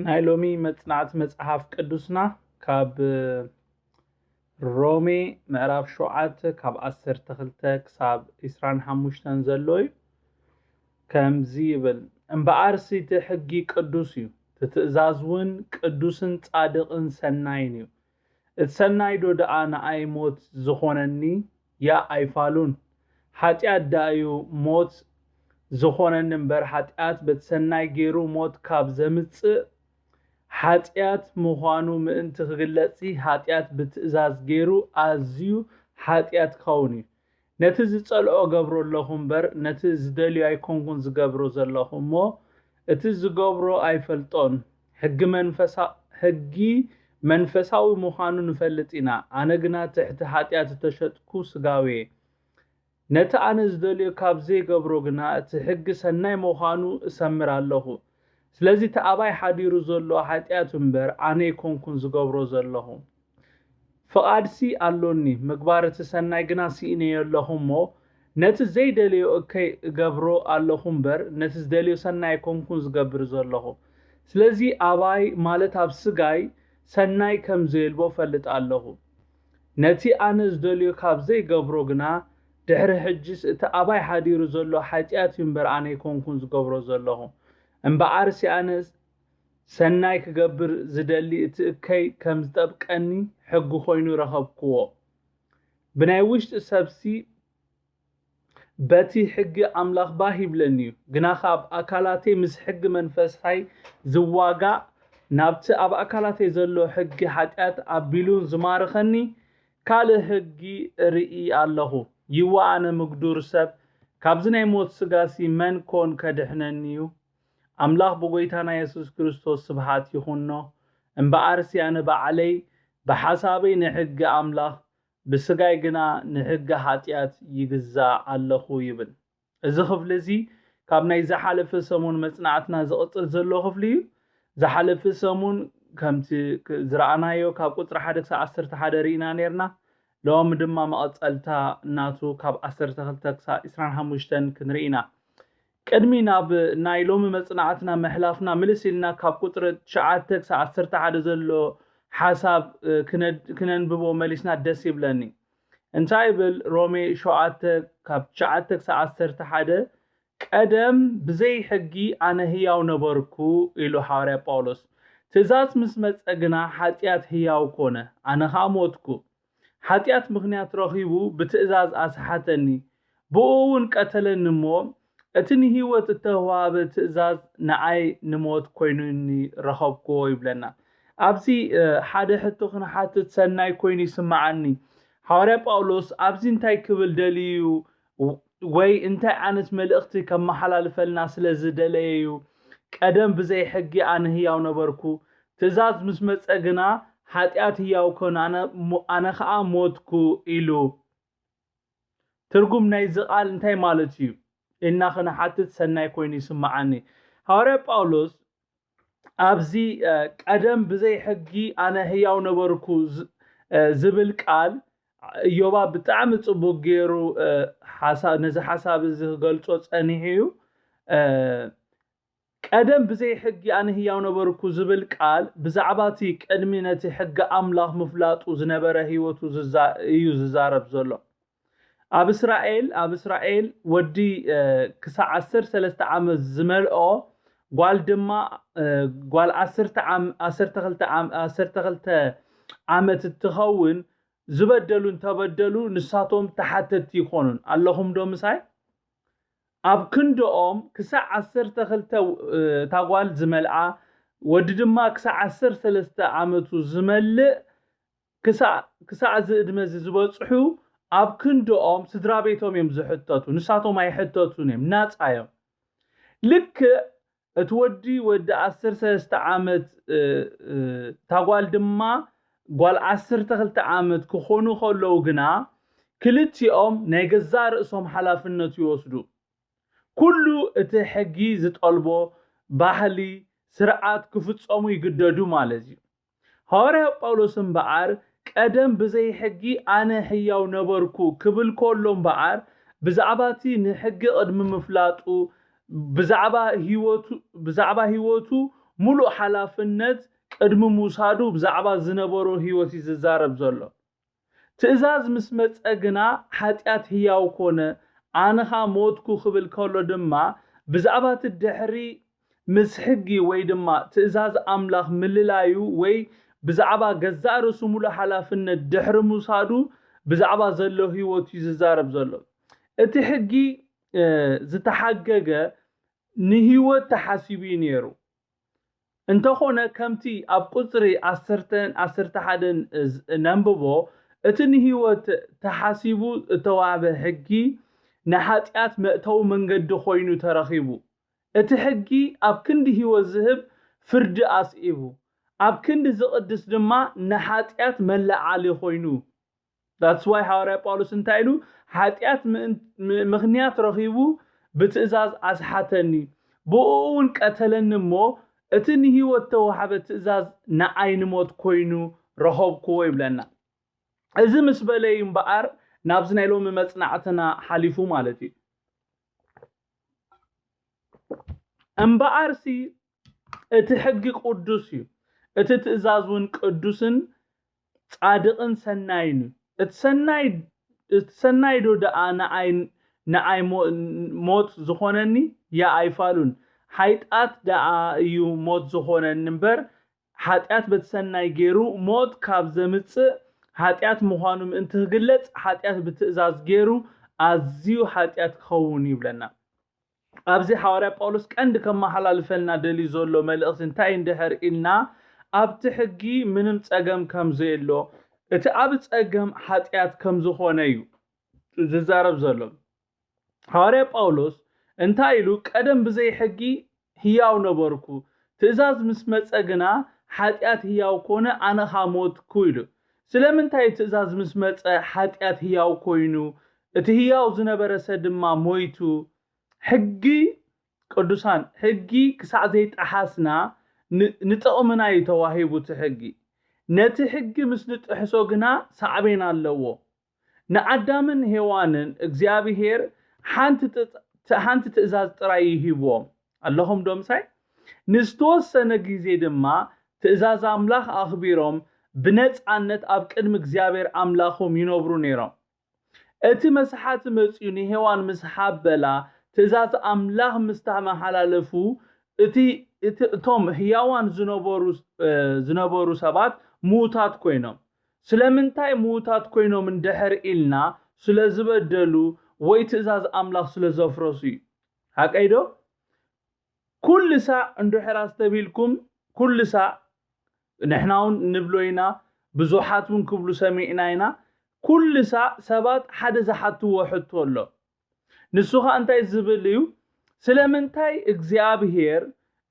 ናይ ሎሚ መጽናዕቲ መጽሓፍ ቅዱስና ካብ ሮሜ ምዕራፍ ሸውዓተ ካብ ዓሰርተ ክልተ ክሳብ ዕስራን ሓሙሽተን ዘሎ እዩ። ከምዚ ይብል፣ እምበኣርሲ እቲ ሕጊ ቅዱስ እዩ፣ እቲ ትእዛዝ እውን ቅዱስን ጻድቕን ሰናይን እዩ። እቲ ሰናይ ዶ ደኣ ንኣይ ሞት ዝኾነኒ? ያ ኣይፋሉን። ሓጢኣት ደኣ እዩ ሞት ዝኾነኒ እምበር፣ ሓጢኣት በቲ ሰናይ ገይሩ ሞት ካብ ዘምጽእ፣ ሓጢኣት ምዃኑ ምእንቲ ክግለጽሲ፣ ሓጢኣት ብትእዛዝ ገይሩ ኣዝዩ ሓጢኣት ክኸውን እዩ። ነቲ ዝጸልኦ እገብሮ ኣለኹ እምበር፣ ነቲ ዝደልዮ ኣይኮንኩን ዝገብሮ ዘለኹ እሞ፣ እቲ ዝገብሮ ኣይፈልጦን። ሕጊ መንፈሳ-፣ ሕጊ መንፈሳዊ ምዃኑ ንፈልጥ ኢና። ኣነ ግና ትሕቲ ሓጢኣት እተሸጥኩ ስጋዊ እየ። ነቲ ኣነ ዝደልዮ ካብ ዘይገብሮ ግና፣ እቲ ሕጊ ሰናይ ምዃኑ እሰምር ኣለኹ። ስለዚ እቲ ኣባይ ሓዲሩ ዘሎ ሓጢኣት እምበር፣ ኣነ ኣይኮንኩን ዝገብሮ ዘለኹ። ፍቓድሲ ኣሎኒ፣ ምግባር እቲ ሰናይ ግና ስኢነዮ ኣለኹ እሞ፣ ነቲ ዘይደልዮ እከይ እገብሮ ኣለኹ እምበር፣ ነቲ ዝደልዮ ሰናይ ኣይኮንኩን ዝገብር ዘለኹ። ስለዚ ኣባይ፣ ማለት ኣብ ስጋይ፣ ሰናይ ከም ዘየልቦ እፈልጥ ኣለኹ። ነቲ ኣነ ዝደልዮ ካብ ዘይገብሮ ግና፣ ድሕሪ ሕጅስ እቲ ኣባይ ሓዲሩ ዘሎ ሓጢኣት እዩ እምበር፣ ኣነ ኣይኮንኩን ዝገብሮ ዘለኹ። እምበኣርሲ ኣነ ሰናይ ክገብር ዝደሊ፣ እቲ እከይ ከም ዝጠብቀኒ ሕጊ ኮይኑ ረኸብክዎ። ብናይ ውሽጢ ሰብሲ በቲ ሕጊ ኣምላኽ ባህ ይብለኒ እዩ። ግናኸ ኣብ ኣካላተይ ምስ ሕጊ መንፈሳይ ዝዋጋእ፣ ናብቲ ኣብ ኣካላተይ ዘሎ ሕጊ ሓጢኣት ኣቢሉን ዝማርኸኒ ካልእ ሕጊ እርኢ ኣለኹ። ይዋ ኣነ ምግዱር ሰብ፣ ካብዚ ናይ ሞት ስጋሲ መን ኮን ከድሕነኒ እዩ? ኣምላኽ ብጎይታና የሱስ ክርስቶስ ስብሃት ይኹኖ። እምበኣርሲ ኣነ ባዕለይ ብሓሳበይ ንሕጊ ኣምላኽ፣ ብስጋይ ግና ንሕጊ ሓጢኣት ይግዛእ ኣለኹ ይብል። እዚ ክፍሊ እዚ ካብ ናይ ዝሓለፈ ሰሙን መጽናዕትና ዝቕጽል ዘሎ ክፍሊ እዩ። ዝሓለፈ ሰሙን ከምቲ ክ-፣ ዝረኣናዮ ካብ ቁጽሪ ሓደ ክሳብ ዓሰርተ ሓደ ርኢና ነርና። ሎሚ ድማ መቐጸልታ ናቱ ካብ ዓሰርተ ክልተ ክሳብ ዕስራን ሓሙሽተን ክንርኢ ኢና። ቅድሚ ናብ ናይ ሎሚ መጽናዕትና ምሕላፍና፣ ምልስ ኢልና ካብ ቁጽሪ ትሽዓተ ክሳብ ዓሰርተ ሓደ ዘሎ ሓሳብ፣ እ፣ ክነድ-፣ ክነንብቦ መሊስና ደስ ይብለኒ። እንታይ ይብል? ሮሜ ሸውዓተ ካብ ትሽዓተ ክሳብ ዓሰርተ ሓደ፣ "ቀደም ብዘይ ሕጊ ኣነ ህያው ነበርኩ" ኢሉ ሓዋርያ ጳውሎስ። "ትእዛዝ ምስ መጸ ግና ሓጢኣት ህያው ኮነ፣ ኣነ ኸኣ ሞትኩ። ሓጢኣት ምኽንያት ረኺቡ ብትእዛዝ ኣስሓተኒ፣ ብእኡ እውን ቀተለኒ እሞ፣ እቲ ንህይወት እተዋህበ ትእዛዝ ንኣይ ንሞት ኮይኑኒ ረኸብክዎ" ይብለና። ኣብዚ፣ እ፣ ሓደ ሕቶ ክንሓትት ሰናይ ኮይኑ ይስምዓኒ። ሓዋርያ ጳውሎስ ኣብዚ እንታይ ክብል ደልዩ ወይ እንታይ ዓይነት መልእኽቲ ከመሓላልፈልና ስለ ዝደለየ እዩ? "ቀደም ብዘይ ሕጊ ኣነ ህያው ነበርኩ፣ ትእዛዝ ምስ መጸ ግና ሓጢኣት ህያው ኮነ፣ ኣነ ሞ-፣ ኣነ ኸኣ ሞትኩ" ኢሉ። ትርጉም ናይዚ ቃል እንታይ ማለት እዩ ኢልና ክንሓትት ሰናይ ኮይኑ ይስምዓኒ። ሃዋርያ ጳውሎስ ኣብዚ፣ እ፣ "ቀደም ብዘይ ሕጊ ኣነ ህያው ነበርኩ" ዝ-፣ እ፣ ዝብል ቃል፣ እዮባ ብጣዕሚ ጽቡቕ ገይሩ፣ እ፣ ሓሳ-፣ ነዚ ሓሳብ እዚ ክገልጾ ጸኒሑ እዩ። እ፣ "ቀደም ብዘይ ሕጊ ኣነ ህያው ነበርኩ" ዝብል ቃል ብዛዕባ እቲ ቅድሚ ነቲ ሕጊ ኣምላኽ ምፍላጡ ዝነበረ ህይወቱ ዝዛ-፣ እዩ ዝዛረብ ዘሎ። ኣብ እስራኤል፣ ኣብ እስራኤል ወዲ፣ እ፣ ክሳዕ ዓሰርተ ሰለስተ ዓመት ዝመልኦ ጓል ድማ፣ እ፣ ጓል ዓሰርተ ዓም-፣ ዓሰርተ ክልተ ዓም-፣ ዓሰርተ ክልተ ዓመት እትኸውን፣ ዝበደሉ እንተበደሉ ንሳቶም ተሓተትቲ ይኾኑን። ኣለኹም ዶ ምሳይ? ኣብ ክንድኦም ክሳዕ ዓሰርተ ክልተ፣ እ፣ እታ ጓል ዝመልኣ፣ ወዲ ድማ ክሳዕ ዓሰርተ ሰለስተ ዓመቱ ዝመልእ፣ ክሳዕ፣ ክሳዕ እዚ ዕድመ እዚ ዝበጽሑ፣ ኣብ ክንድኦም ስድራ ቤቶም እዮም ዝሕተቱ፣ ንሳቶም ኣይሕተቱን እዮም፣ ናጻ እዮም። ልክዕ እቲ ወዲ፣ ወዲ ዓሰርተ ሰለስተ ዓመት፣ እ፣ እ፣ እታ ጓል ድማ ጓል ዓሰርተ ክልተ ዓመት ክኾኑ ከለዉ ግና፣ ክልቲኦም ናይ ገዛእ ርእሶም ሓላፍነት ይወስዱ። ኩሉ እቲ ሕጊ ዝጠልቦ ባህሊ፣ ስርዓት ክፍጸሙ ይግደዱ ማለት እዩ። ሃዋርያ ጳውሎስ እምበኣር፣ "ቀደም ብዘይ ሕጊ ኣነ ሕያው ነበርኩ" ክብል ከሎ እምበኣር፣ ብዛዕባ እቲ ንሕጊ ቅድሚ ምፍላጡ፣ ብዛዕባ ህይወቱ፣ ብዛዕባ ህይወቱ ሙሉእ ሓላፍነት ቅድሚ ምውሳዱ ብዛዕባ ዝነበሮ ህይወት እዩ ዝዛረብ ዘሎ። ትእዛዝ ምስ መጸ ግና ሓጢኣት ህያው ኮነ። ኣነ ኸኣ ሞትኩ ክብል ከሎ ድማ ብዛዕባ እቲ ድሕሪ ምስ ሕጊ ወይ ድማ ትእዛዝ ኣምላኽ ምልላዩ ወይ ብዛዕባ ገዛእ ርእሱ ሙሉእ ሓላፍነት ድሕሪ ምውሳዱ ብዛዕባ ዘሎ ህይወት እዩ ዝዛረብ ዘሎ። እቲ ሕጊ ዝተሓገገ ንህይወት ተሓሲቡ እዩ ነይሩ። እንተኾነ ከምቲ ኣብ ቁፅሪ ዓሰርተን ዓሰርተ ሓደን ነንብቦ፣ እቲ ንህይወት ተሓሲቡ እተዋህበ ሕጊ ንሓጢኣት መእተዊ መንገዲ ኮይኑ ተረኺቡ። እቲ ሕጊ ኣብ ክንዲ ህይወት ዝህብ ፍርዲ ኣስዒቡ፣ ኣብ ክንዲ ዝቕድስ ድማ ንሓጢኣት መለዓሊ ኮይኑ። That's why ሃዋርያ ጳውሎስ እንታይ ኢሉ? ሓጢኣት ምእን- ም- ምኽንያት ረኺቡ ብትእዛዝ ኣስሓተኒ፣ ብኡ እውን ቀተለኒ እሞ እቲ ንህይወት ተዋህበ ትእዛዝ ንዓይ ንሞት ኮይኑ ረኸብክዎ ይብለና። እዚ ምስ በለ እዩ እምበኣር ናብዚ ናይ ሎሚ መጽናዕትና ሓሊፉ ማለት እዩ። እምበኣርሲ እቲ ሕጊ ቅዱስ እዩ፣ እቲ ትእዛዝ እውን ቅዱስን ጻድቕን ሰናይን እዩ። እቲ ሰናይ እቲ ሰናይ ዶ ደኣ ንዓይ ንዓይ ሞ- ሞት ዝኾነኒ? ያ ኣይፋሉን። ሓይጣት ደኣ እዩ ሞት ዝኾነኒ እምበር ሓጢኣት በቲ ሰናይ ገይሩ ሞት ካብ ዘምጽእ ሓጢኣት ምዃኑ ምእንቲ ክግለጽ ሓጢኣት ብትእዛዝ ገይሩ ኣዝዩ ሓጢኣት ክኸውን ይብለና። ኣብዚ ሓዋርያ ጳውሎስ ቀንዲ ከመሓላልፈልና ደልዩ ዘሎ መልእኽቲ እንታይ እንድሕር ኢልና ኣብቲ ሕጊ ምንም ጸገም ከም ዘየሎ እቲ ዓቢ ጸገም ሓጢኣት ከም ዝኾነ እዩ ዝዛረብ ዘሎ። ሃዋርያ ጳውሎስ እንታይ ኢሉ? ቀደም ብዘይ ሕጊ ህያው ነበርኩ፣ ትእዛዝ ምስ መጸ ግና ሓጢኣት ህያው ኮነ፣ ኣነ ኸኣ ሞትኩ ኢሉ። ስለምንታይ ትእዛዝ ምስ መጸ ሓጢኣት ህያው ኮይኑ፣ እቲ ህያው ዝነበረ ሰብ ድማ ሞይቱ? ሕጊ ቅዱሳን ሕጊ ክሳዕ ዘይጠሓስና ንጥቕምና እዩ ተዋሂቡ እቲ ሕጊ። ነቲ ሕጊ ምስ ንጥሕሶ ግና ሳዕቤን ኣለዎ። ንኣዳምን ሄዋንን እግዚኣብሄር ሓንቲ ትእዛዝ ጥራይ እዩ ሂብዎም። ኣለኹም ዶ ምሳይ? ንዝተወሰነ ግዜ ድማ ትእዛዝ ኣምላኽ ኣኽቢሮም ብነጻነት ኣብ ቅድሚ እግዚኣብሄር ኣምላኾም ይነብሩ ነይሮም። እቲ መስሓቲ መጺኡ ንሄዋን ምስ ሓበላ ትእዛዝ ኣምላኽ ምስ ተመሓላለፉ እቲ እቲ እቶም ህያዋን ዝነበሩ ዝነበሩ ሰባት ምዉታት ኮይኖም። ስለምንታይ ምዉታት ኮይኖም እንድሕር ኢልና ስለ ዝበደሉ ወይ ትእዛዝ ኣምላኽ ስለ ዘፍረሱ እዩ። ሓቀይ ዶ? ኩሉ ሳዕ እንድሕር ኣስተቢልኩም ኩሉ ሳዕ ንሕና እውን ንብሎ ኢና፣ ብዙሓት እውን ክብሉ ሰሚዕና ኢና። ኩሉ ሳዕ ሰባት ሓደ ዝሓትዎ ሕቶ ኣሎ። ንሱ ኸኣ እንታይ ዝብል እዩ? ስለምንታይ እግዚኣብሄር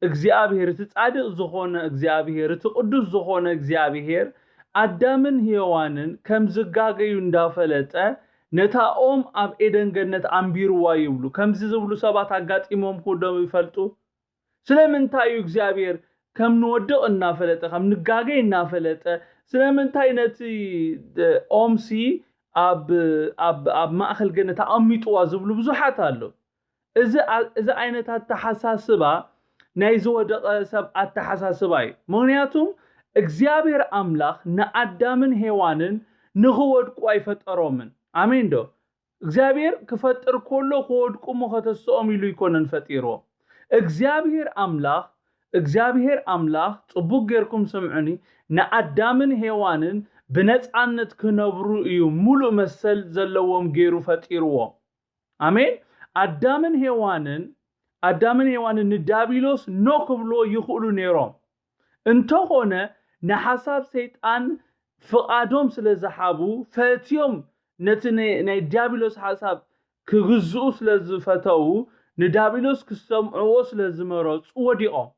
እግዚኣብሄር እቲ ጻድቕ ዝኾነ እግዚኣብሄር እቲ ቅዱስ ዝኾነ እግዚኣብሄር ኣዳምን ሄዋንን ከም ዝጋገዩ እንዳፈለጠ ነታ ኦም ኣብ ኤደን ገነት ኣንቢርዋ ይብሉ። ከምዚ ዝብሉ ሰባት ኣጋጢሞም ክውደም ይፈልጡ? ስለምንታይ እዩ እግዚኣብሔር ከም ንወድቕ እናፈለጠ ከም ንጋገ እናፈለጠ ስለምንታይ ነቲ ኦምሲ ኣብ ኣብ ኣብ ማእከል ገነት ኣቐሚጥዋ ዝብሉ ብዙሓት ኣሎ። እዚ እዚ ዓይነት ኣተሓሳስባ ናይ ዝወደቐ ሰብ ኣተሓሳስባ እዩ። ምክንያቱም እግዚኣብሔር ኣምላኽ ንኣዳምን ሄዋንን ንኽወድቁ ኣይፈጠሮምን። ኣሜን ዶ? እግዚኣብሔር ክፈጥር ከሎ ክወድቁ እሞ ከተስኦም ኢሉ ኣይኮነን ፈጢርዎም። እግዚኣብሔር ኣምላኽ እግዚኣብሔር ኣምላኽ ጽቡቅ ጌርኩም ስምዑኒ፣ ንኣዳምን ሄዋንን ብነጻነት ክነብሩ እዩ ምሉእ መሰል ዘለዎም ጌሩ ፈጢርዎም። ኣሜን። ኣዳምን ሄዋንን ኣዳምን ሄዋንን ንዳቢሎስ ኖ ክብልዎ ይኽእሉ ነይሮም። እንተኾነ ንሓሳብ ሰይጣን ፍቓዶም ስለ ዝሓቡ ፈትዮም ነቲ ናይ ዲያብሎስ ሓሳብ ክግዝኡ ስለ ዝፈተዉ ንዳቢሎስ ክሰምዕዎ ስለ ዝመረጹ ወዲቖም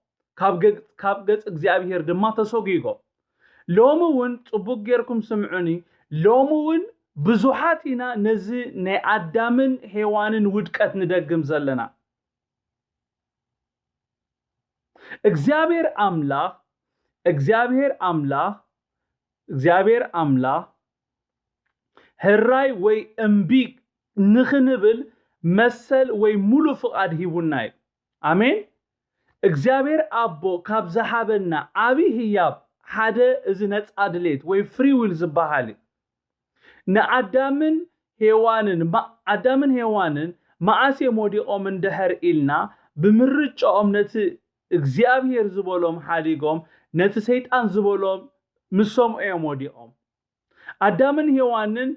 ካብ ገጽ እግዚኣብሄር ድማ ተሰጒጎም። ሎሚ እውን ጽቡቕ ጌርኩም ስምዑኒ። ሎሚ እውን ብዙሓት ኢና ነዚ ናይ ኣዳምን ሄዋንን ውድቀት ንደግም ዘለና። እግዚኣብሔር ኣምላኽ እግዚኣብሔር ኣምላኽ እግዚኣብሔር ኣምላኽ ሕራይ ወይ እምቢ ንኽንብል መሰል ወይ ሙሉእ ፍቓድ ሂቡና እዩ። ኣሜን። እግዚኣብሔር ኣቦ ካብ ዝሃበና ዓብዪ ህያብ ሓደ እዚ ነፃ ድሌት ወይ ፍሪዊል ዝበሃል እዩ። ንኣዳምን ሄዋንን ኣዳምን ሄዋንን መዓስ እዮም ወዲቖም እንድሕር ኢልና፣ ብምርጫኦም ነቲ እግዚኣብሔር ዝበሎም ሓዲጎም ነቲ ሰይጣን ዝበሎም ምስ ሰምዑ እዮም ወዲቖም። ኣዳምን ሄዋንን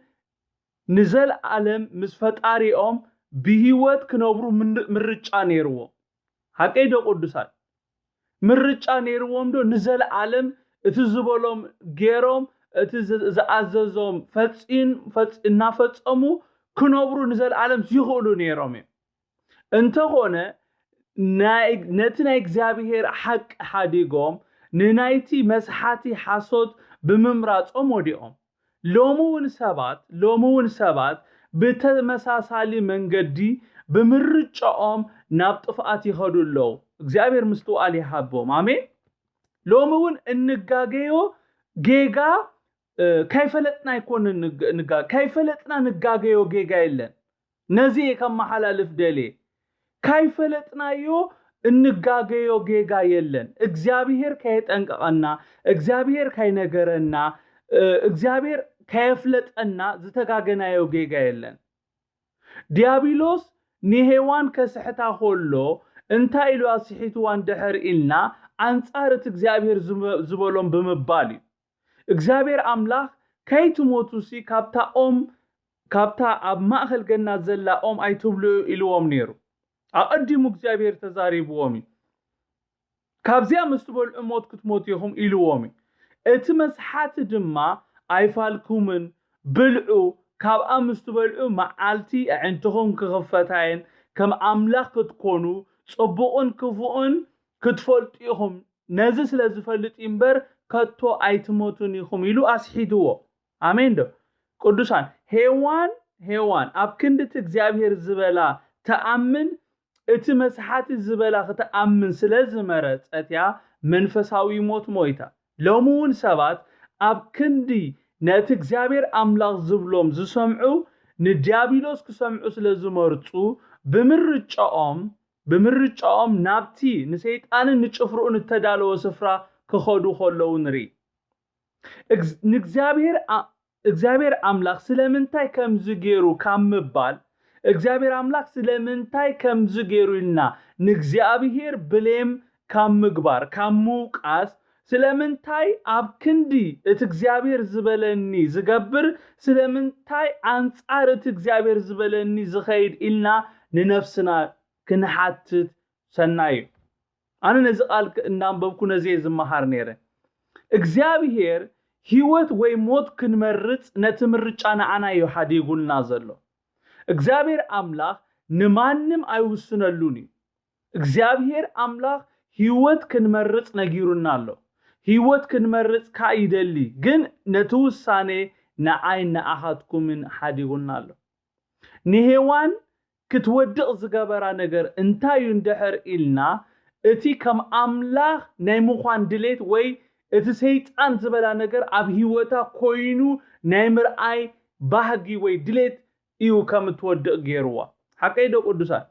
ንዘለኣለም ምስ ፈጣሪኦም ብህይወት ክነብሩ ምርጫ ነይርዎም። ሓቀይ ዶ ቅዱሳን? ምርጫ ነይርዎም ዶ ንዘለኣለም እቲ ዝበሎም ገይሮም እቲ ዝኣዘዞም እናፈፀሙ ክነብሩ ንዘለኣለም ይኽእሉ ነይሮም እዮም። እንተኾነ ነቲ ናይ እግዚኣብሔር ሓቂ ሓዲጎም ንናይቲ መስሓቲ ሓሶት ብምምራጾም ወዲቖም። ሎሚ እውን ሰባት ሎሚ እውን ሰባት ብተመሳሳሊ መንገዲ ብምርጫኦም ናብ ጥፍኣት ይኸዱ ኣለዉ። እግዚኣብሔር ምስትውዓል ይሃቦም። ኣሜን። ሎሚ እውን እንጋገዮ ጌጋ ካይፈለጥና ኣይኮንን። ካይፈለጥና ንጋገዮ ጌጋ የለን። ነዚ እየ ከመሓላልፍ ደልየ። ካይፈለጥናዮ እንጋገዮ ጌጋ የለን። እግዚኣብሔር ካየጠንቀቐና፣ እግዚኣብሔር ካይነገረና፣ እግዚኣብሔር ካየፍለጠና ዝተጋገናዮ ጌጋ የለን። ዲያብሎስ ንሄዋን ከስሕታ ከሎ እንታይ ኢሉ ኣስሒትዋ እንድሕር ኢልና፣ ኣንጻር እቲ እግዚኣብሔር ዝበሎም ብምባል እዩ። እግዚኣብሔር ኣምላኽ ከይትሞቱሲ ካብታ ኦም ካብታ ኣብ ማእኸል ገነት ዘላ ኦም ኣይትብልዑ ኢልዎም ነይሩ። ኣቐዲሙ እግዚኣብሔር ተዛሪብዎም እዩ። ካብዚኣ ምስ ትበልዑ ሞት ክትሞቱ ኢኹም ኢልዎም እዩ። እቲ መስሓቲ ድማ ኣይፋልኩምን፣ ብልዑ፣ ካብኣ ምስ ትበልዑ መዓልቲ ኣዒንትኹም ክኽፈታ እየን፣ ከም ኣምላኽ ክትኮኑ፣ ጽቡቕን ክፉእን ክትፈልጡ ኢኹም። ነዚ ስለ ዝፈልጥ እዩ እምበር ከቶ ኣይትሞቱን ኢኹም ኢሉ ኣስሒትዎ። ኣሜን ዶ? ቅዱሳን፣ ሄዋን ሄዋን ኣብ ክንዲ እቲ እግዚኣብሔር ዝበላ ትኣምን፣ እቲ መስሓቲ ዝበላ ክትኣምን ስለ ዝመረጸት እያ መንፈሳዊ ሞት ሞይታ። ሎሚ እውን ሰባት ኣብ ክንዲ ነቲ እግዚኣብሔር ኣምላኽ ዝብሎም ዝሰምዑ፣ ንዲያብሎስ ክሰምዑ ስለ ዝመርጹ ብምርጫኦም ብምርጫኦም ናብቲ ንሰይጣንን ንጭፍርኡን እተዳለወ ስፍራ ክኸዱ ከለዉ ንርኢ። ንእግዚኣብሔር እግዚኣብሔር ኣምላኽ ስለምንታይ ከምዚ ገይሩ ካብ ምባል፣ እግዚኣብሔር ኣምላኽ ስለምንታይ ከምዚ ገይሩ ኢልና ንእግዚኣብሔር ብሌም ካብ ምግባር፣ ካብ ምውቃስ፣ ስለምንታይ ኣብ ክንዲ እቲ እግዚኣብሔር ዝበለኒ ዝገብር፣ ስለምንታይ ኣንጻር እቲ እግዚኣብሔር ዝበለኒ ዝኸይድ ኢልና ንነፍስና ክንሓትት ሰናይ እዩ። ኣነ ነዚ ቃል እናንበብኩ ነዚ እየ ዝመሃር ነይረ። እግዚኣብሔር ህይወት ወይ ሞት ክንመርጽ ነቲ ምርጫ ንዓና እዩ ሓዲጉልና ዘሎ። እግዚኣብሔር ኣምላኽ ንማንም ኣይውስነሉን እዩ። እግዚኣብሔር ኣምላኽ ህይወት ክንመርጽ ነጊሩና ኣሎ። ህይወት ክንመርጽ ከኣ ይደሊ፣ ግን ነቲ ውሳኔ ንዓይ ንኣኻትኩምን ሓዲጉና ኣሎ። ንሄዋን ክትወድቕ ዝገበራ ነገር እንታይ እዩ እንድሕር ኢልና፣ እቲ ከም ኣምላኽ ናይ ምዃን ድሌት ወይ እቲ ሰይጣን ዝበላ ነገር ኣብ ህይወታ ኮይኑ ናይ ምርኣይ ባህጊ ወይ ድሌት እዩ ከም እትወድቕ ገይርዋ። ሓቀይ ዶ ቅዱሳን?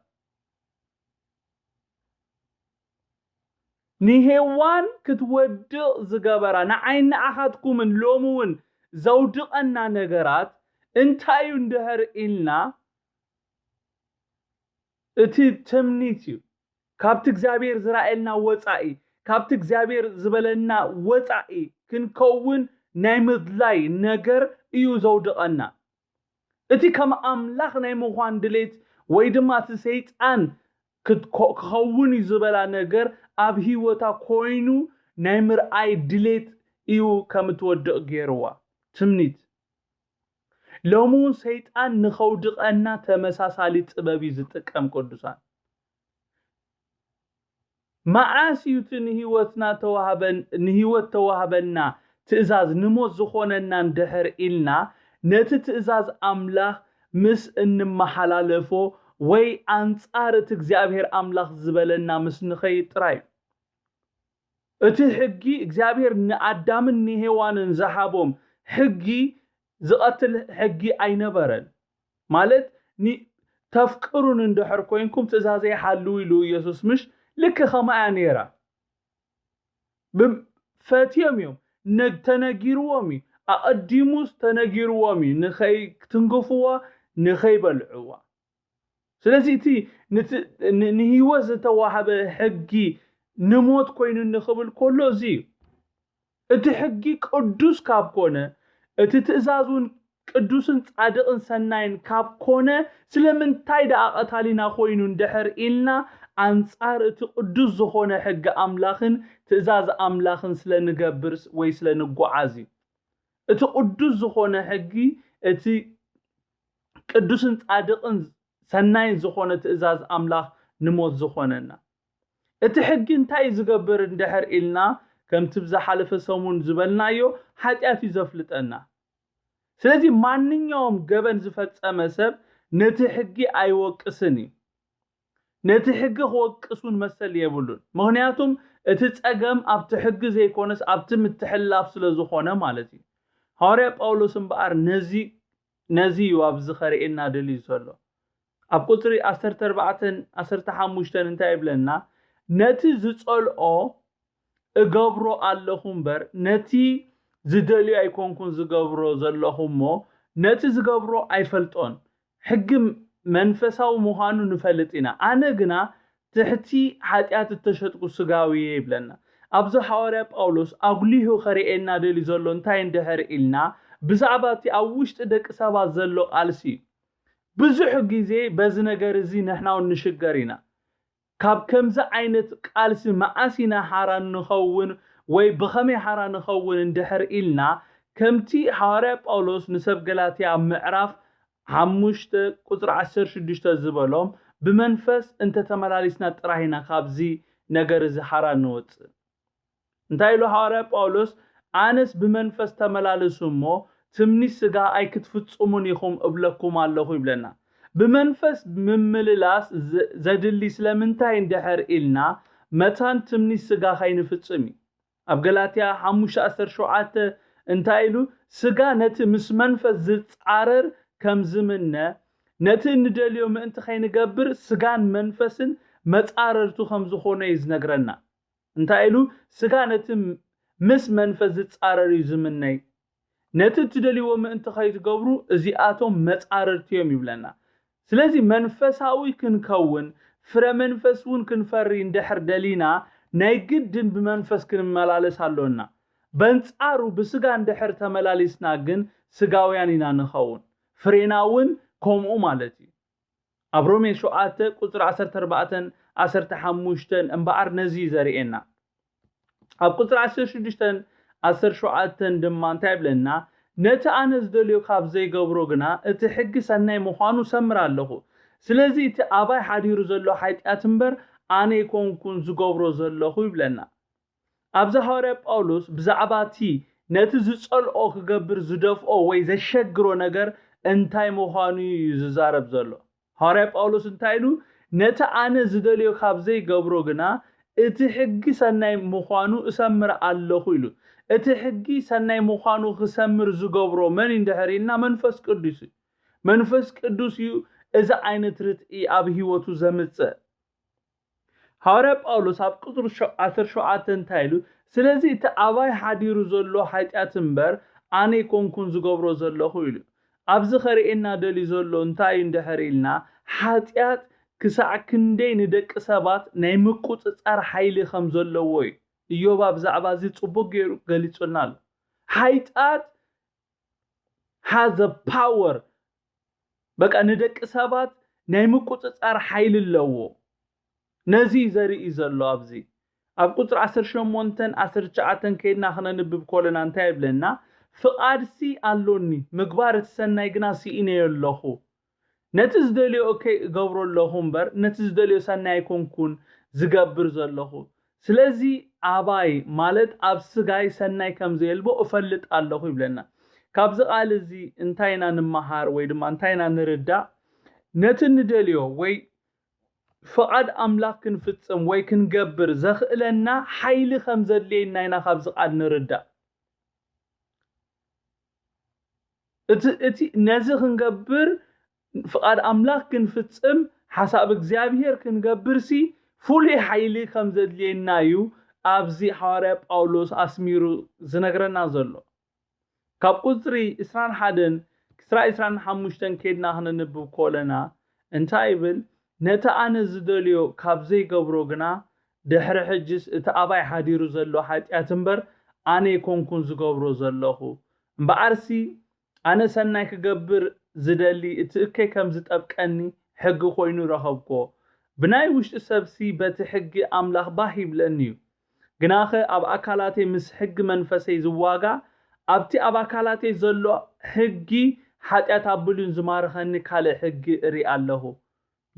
ንሄዋን ክትወድቕ ዝገበራ ንዓይ ንኣኻትኩምን ሎሚ እውን ዘውድቐና ነገራት እንታይ እዩ እንድሕር ኢልና፣ እቲ ትምኒት እዩ። ካብቲ እግዚኣብሔር ዝረኣየልና ወፃኢ፣ ካብቲ እግዚኣብሔር ዝበለና ወፃኢ ክንከውን ናይ ምድላይ ነገር እዩ ዘውድቐና። እቲ ከም ኣምላኽ ናይ ምዃን ድሌት ወይ ድማ እቲ ሰይጣን ክኸውን እዩ ዝበላ ነገር ኣብ ህይወታ ኮይኑ ናይ ምርኣይ ድሌት እዩ ከም እትወድቕ ገይርዋ። ትምኒት። ሎሚ እውን ሰይጣን ንኸውድቐና ተመሳሳሊ ጥበብ እዩ ዝጥቀም። ቅዱሳን፣ መዓስ እዩ እቲ ንህይወትና ተዋህበን ንህይወት ተዋህበና ትእዛዝ ንሞት ዝኾነና እንድሕር ኢልና፣ ነቲ ትእዛዝ ኣምላኽ ምስ እንመሓላለፎ ወይ ኣንጻር እቲ እግዚኣብሔር ኣምላኽ ዝበለና ምስ ንኸይድ ጥራይ እዩ። እቲ ሕጊ እግዚኣብሔር ንኣዳምን ንሄዋንን ዝሃቦም ሕጊ ዝቐትል ሕጊ ኣይነበረን። ማለት፣ ተፍቅሩን እንድሕር ኮይንኩም ትእዛዘይ ሓልዉ ኢሉ ኢየሱስ፣ ምሽ ልክ ከማያ ነይራ። ፈትዮም እዮም፣ ተነጊርዎም እዩ፣ ኣቐዲሙስ ተነጊርዎም እዩ፣ ንኸይትንግፍዎ፣ ንኸይበልዕዋ። ስለዚ እቲ ንህይወት ዝተዋህበ ሕጊ ንሞት ኮይኑ ንኽብል ከሎ እዚ እዩ። እቲ ሕጊ ቅዱስ ካብ ኮነ፣ እቲ ትእዛዝ እውን ቅዱስን ጻድቕን ሰናይን ካብ ኮነ፣ ስለምንታይ ደኣ ቀታሊና ኮይኑ እንድሕር ኢልና፣ ኣንጻር እቲ ቅዱስ ዝኾነ ሕጊ ኣምላኽን ትእዛዝ ኣምላኽን ስለ ንገብር ወይ ስለ ንጓዓዝ እዩ። እቲ ቅዱስ ዝኾነ ሕጊ፣ እቲ ቅዱስን ጻድቕን ሰናይን ዝኾነ ትእዛዝ ኣምላኽ ንሞት ዝኾነና። እቲ ሕጊ እንታይ እዩ ዝገብር እንድሕር ኢልና፣ ከምቲ ብዝሓለፈ ሰሙን ዝበልናዮ፣ ሓጢኣት እዩ ዘፍልጠና። ስለዚ ማንኛውም ገበን ዝፈጸመ ሰብ ነቲ ሕጊ ኣይወቅስን እዩ። ነቲ ሕጊ ክወቅስ እውን መሰል የብሉን። ምኽንያቱም እቲ ጸገም ኣብቲ ሕጊ ዘይኮነስ ኣብቲ ምትሕልላፍ ስለ ዝኾነ ማለት እዩ። ሃዋርያ ጳውሎስ እምበኣር ነዚ ነዚ እዩ ኣብዚ ከርእየና ደልዩ ዘሎ። ኣብ ቁጽሪ ዓሰርተ ኣርባዕተን ዓሰርተ ሓሙሽተን እንታይ ይብለና? ነቲ ዝጸልኦ እገብሮ ኣለኹ እምበር፣ ነቲ ዝደልዮ ኣይኮንኩን ዝገብሮ ዘለኹ እሞ፣ ነቲ ዝገብሮ ኣይፈልጦን። ሕጊ መንፈሳዊ ምዃኑ ንፈልጥ ኢና። ኣነ ግና ትሕቲ ሓጢኣት እተሸጥኩ ስጋዊ እየ ይብለና። ኣብዚ ሃዋርያ ጳውሎስ ኣጉሊሁ ከርእየና ደልዩ ዘሎ እንታይ እንድሕር ኢልና፣ ብዛዕባ እቲ ኣብ ውሽጢ ደቂ ሰባት ዘሎ ቃልሲ እዩ። ብዙሕ ግዜ በዚ ነገር እዚ ንሕና እውን ንሽገር ኢና። ካብ ከምዚ ዓይነት ቃልሲ መዓስ ኢና ሓራ ንኸውን ወይ ብኸመይ ሓራ ንኸውን እንድሕር ኢልና፣ ከምቲ ሃዋርያ ጳውሎስ ንሰብ ገላትያ ኣብ ምዕራፍ ሓሙሽተ ቁጽሪ ዓሰርተ ሽዱሽተ ዝበሎም፣ ብመንፈስ እንተተመላሊስና ጥራይ ኢና ካብዚ ነገር እዚ ሓራ ንወጽእ። እንታይ ኢሉ ሃዋርያ ጳውሎስ? ኣነስ ብመንፈስ ተመላለሱ እሞ ትምኒት ስጋ ኣይክትፍጽሙን ኢኹም እብለኩም ኣለኹ ይብለና። ብመንፈስ ምምልላስ ዘድሊ ስለምንታይ እንድሕር ኢልና፣ መታን ትምኒት ስጋ ከይንፍጽም እዩ። ኣብ ገላትያ ሓሙሽተ ዓሰርተ ሸውዓተ እንታይ ኢሉ? ስጋ ነቲ ምስ መንፈስ ዝጻረር ከም ዝምነ፣ ነቲ እንደልዮ ምእንቲ ከይንገብር ስጋን መንፈስን መጻረርቱ ከም ዝኾነ እዩ ዝነግረና። እንታይ ኢሉ? ስጋ ነቲ ምስ መንፈስ ዝጻረር እዩ ዝምነይ። ነቲ እትደልይዎ ምእንቲ ከይትገብሩ እዚኣቶም መጻርርቲ እዮም ይብለና። ስለዚ መንፈሳዊ ክንከውን ፍረ መንፈስ እውን ክንፈሪ እንድሕር ደሊና ናይ ግድን ብመንፈስ ክንመላለስ ኣሎና። በንጻሩ ብስጋ እንድሕር ተመላሊስና ግን ስጋውያን ኢና ንኸውን። ፍሬና እውን ከምኡ ማለት እዩ። ኣብ ሮሜ ሸውዓተ ቁጽሪ ዓሰርተ ኣርባዕተን ዓሰርተ ሓሙሽተን እምበኣር ነዚ እዩ ዘርእየና። ኣብ ቁጽሪ ዓሰርተ ሽዱሽተን ዓሰርተ ሸውዓተን ድማ እንታይ ይብለና? ነቲ ኣነ ዝደልዮ ካብ ዘይገብሮ ግና እቲ ሕጊ ሰናይ ምዃኑ ሰምር ኣለኹ። ስለዚ እቲ ኣባይ ሓዲሩ ዘሎ ሓጢኣት እምበር ኣነ ኣይኮንኩን ዝገብሮ ዘለኹ ይብለና። ኣብዚ ሃዋርያ ጳውሎስ ብዛዕባ እቲ ነቲ ዝጸልኦ ክገብር ዝደፍኦ ወይ ዘሸግሮ ነገር እንታይ ምዃኑ እዩ ዝዛረብ ዘሎ። ሃዋርያ ጳውሎስ እንታይ ኢሉ? ነቲ ኣነ ዝደልዮ ካብ ዘይገብሮ ግና እቲ ሕጊ ሰናይ ምዃኑ እሰምር ኣለኹ ኢሉ። እቲ ሕጊ ሰናይ ምዃኑ ክሰምር ዝገብሮ መን እዩ እንድሕር ኢልና መንፈስ ቅዱስ እዩ። መንፈስ ቅዱስ እዩ እዚ ዓይነት ርትኢ ኣብ ህይወቱ ዘምጽእ። ሃዋርያ ጳውሎስ ኣብ ቁጽሪ ዓሰርተ ሸውዓተ እንታይ ኢሉ? ስለዚ እቲ ኣባይ ሓዲሩ ዘሎ ሓጢኣት እምበር ኣነ ኣይኮንኩን ዝገብሮ ዘለኹ ኢሉ። ኣብዚ ከርእየና ደልዩ ዘሎ እንታይ እዩ እንድሕር ኢልና፣ ሓጢኣት ክሳዕ ክንደይ ንደቂ ሰባት ናይ ምቁጽጻር ሓይሊ ከም ዘለዎ እዩ። እዮብ ብዛዕባ እዚ ጽቡቕ ገይሩ ገሊጹልና ኣሎ። ሓጢኣት has a power፣ በቃ ንደቂ ሰባት ናይ ምቁጽጻር ሓይሊ ኣለዎ። ነዚ እዩ ዘርኢ ዘሎ ኣብዚ ኣብ ቁጽሪ ዓሰርተ ሸሞንተን ዓሰርተ ትሽዓተን ከይድና ክነንብብ ከለና እንታይ ይብለና? ፍቓድሲ ኣሎኒ፣ ምግባር እቲ ሰናይ ግና ስኢነዮ ኣለኹ። ነቲ ዝደልዮ እከይ እገብሮ ኣለኹ እምበር ነቲ ዝደልዮ ሰናይ ኣይኮንኩን ዝገብር ዘለኹ። ስለዚ ኣባይ ማለት ኣብ ስጋይ ሰናይ ከም ዘየልቦ እፈልጥ ኣለኹ ይብለና። ካብዚ ቃል እዚ እንታይ ኢና ንመሃር ወይ ድማ እንታይ ኢና ንርዳእ? ነቲ ንደልዮ ወይ ፍቓድ ኣምላኽ ክንፍጽም ወይ ክንገብር ዘኽእለና ሓይሊ ከም ዘድልየና ኢና ካብዚ ቃል ንርዳእ። እቲ ነዚ ክንገብር ፍቓድ ኣምላኽ ክንፍጽም ሓሳብ እግዚኣብሔር ክንገብርሲ ፍሉይ ሓይሊ ከም ዘድልየና እዩ ኣብዚ ሃዋርያ ጳውሎስ ኣስሚሩ ዝነግረና ዘሎ። ካብ ቁፅሪ ዕስራን ሓደን ክስራ ዕስራን ሓሙሽተን ከይድና ክነንብብ ከለና እንታይ ይብል? ነቲ ኣነ ዝደልዮ ካብ ዘይገብሮ ግና ድሕሪ ሕጅስ እቲ ኣባይ ሓዲሩ ዘሎ ሓጢኣት እምበር ኣነ ኣይኮንኩን ዝገብሮ ዘለኹ። እምበኣርሲ ኣነ ሰናይ ክገብር ዝደሊ እቲ እከይ ከም ዝጠብቀኒ ሕጊ ኮይኑ ረኸብኮ። ብናይ ውሽጢ ሰብሲ በቲ ሕጊ ኣምላኽ ባህ ይብለኒ እዩ። ግናኸ ኣብ ኣካላተይ ምስ ሕጊ መንፈሰይ ዝዋጋ ኣብቲ ኣብ ኣካላተይ ዘሎ ሕጊ ሓጢኣት ኣብሉን ዝማርኸኒ ካልእ ሕጊ እርኢ ኣለኹ።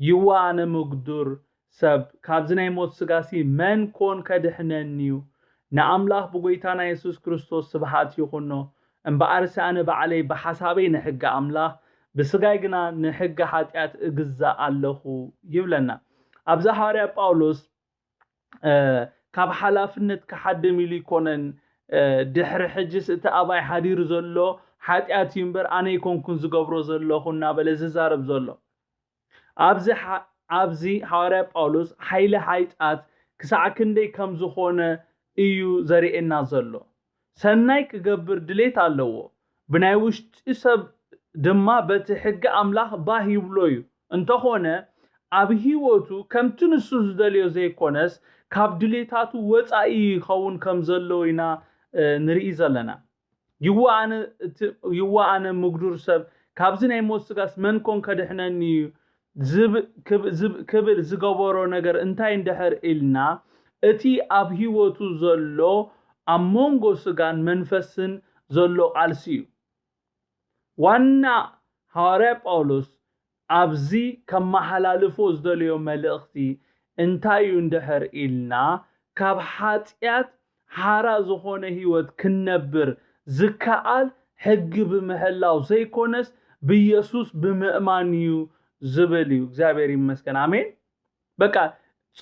ይዋ ኣነ ምጉዱር ሰብ ካብዚ ናይ ሞት ስጋሲ መን ኮን ከድሕነኒ እዩ? ንኣምላኽ ብጎይታና የሱስ ክርስቶስ ስብሓት ይኹኖ። እምበኣርሲ ኣነ ባዕለይ ብሓሳበይ ንሕጊ ኣምላኽ ብስጋይ ግና ንሕጊ ሓጢኣት እግዛእ ኣለኹ ይብለና። ኣብዚ ሃዋርያ ጳውሎስ ካብ ሓላፍነት ክሓድም ኢሉ ይኮነን። ድሕሪ ሕጅስ እቲ ኣባይ ሓዲሩ ዘሎ ሓጢኣት እዩ እምበር ኣነ ይኮንኩን ዝገብሮ ዘለኹ እናበለ ዝዛረብ ዘሎ። ኣብዚ ኣብዚ ሃዋርያ ጳውሎስ ሓይሊ ሓይጣት ክሳዕ ክንደይ ከም ዝኾነ እዩ ዘርእየና ዘሎ። ሰናይ ክገብር ድሌት ኣለዎ። ብናይ ውሽጢ ሰብ ድማ በቲ ሕጊ ኣምላኽ ባህ ይብሎ እዩ። እንተኾነ ኣብ ህይወቱ ከምቲ ንሱ ዝደልዮ ዘይኮነስ ካብ ድሌታቱ ወፃኢ ይኸውን ከም ዘሎ ኢና ንርኢ ዘለና። ይዋ ኣነ ምጉዱር ሰብ ካብዚ ናይ ሞት ስጋስ መን ኮን ከድሕነኒ እዩ ክብል ዝገበሮ ነገር እንታይ እንድሕር ኢልና፣ እቲ ኣብ ህይወቱ ዘሎ ኣብ መንጎ ስጋን መንፈስን ዘሎ ቃልሲ እዩ። ዋና ሃዋርያ ጳውሎስ ኣብዚ ከመሓላልፎ ዝደለዮ መልእኽቲ እንታይ እዩ እንድሕር ኢልና፣ ካብ ሓጢኣት ሓራ ዝኾነ ህይወት ክንነብር ዝከኣል ሕጊ ብምሕላው ዘይኮነስ ብኢየሱስ ብምእማን እዩ ዝብል እዩ። እግዚኣብሔር ይመስገን። ኣሜን። በቃ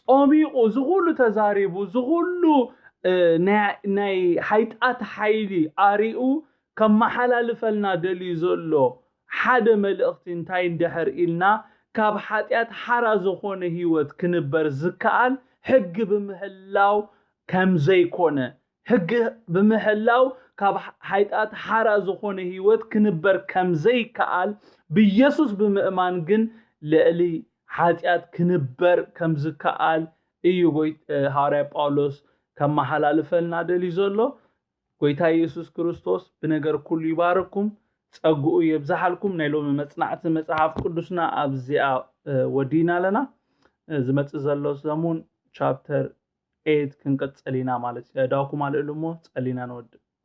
ጾሚቑ ዝኹሉ ተዛሪቡ ዝኹሉ ናይ ሓይጣት ሓይሊ ኣሪኡ ከመሓላልፈልና ደልዩ ዘሎ ሓደ መልእኽቲ እንታይ እንድሕር ኢልና፣ ካብ ሓጢኣት ሓራ ዝኾነ ህይወት ክንበር ዝከኣል ሕጊ ብምሕላው ከም ዘይኮነ፣ ሕጊ ብምሕላው ካብ ሓይጣት ሓራ ዝኾነ ህይወት ክንበር ከም ዘይከኣል፣ ብኢየሱስ ብምእማን ግን ልዕሊ ሓጢኣት ክንበር ከም ዝከኣል እዩ ሃዋርያ ጳውሎስ ከመሓላልፈልና ደልዩ ዘሎ። ጎይታ ኢየሱስ ክርስቶስ ብነገር ኩሉ ይባርኩም፣ ጸግኡ የብዝሓልኩም። ናይ ሎሚ መጽናዕቲ መጽሓፍ ቅዱስና ኣብዚኣ ወዲና ኣለና። ዝመጽእ ዘሎ ሰሙን ቻፕተር ኤት ክንቅጽል ኢና ማለት እዩ። ኣእዳውኩም ኣልዕሉ እሞ ጸሊና ንወድእ።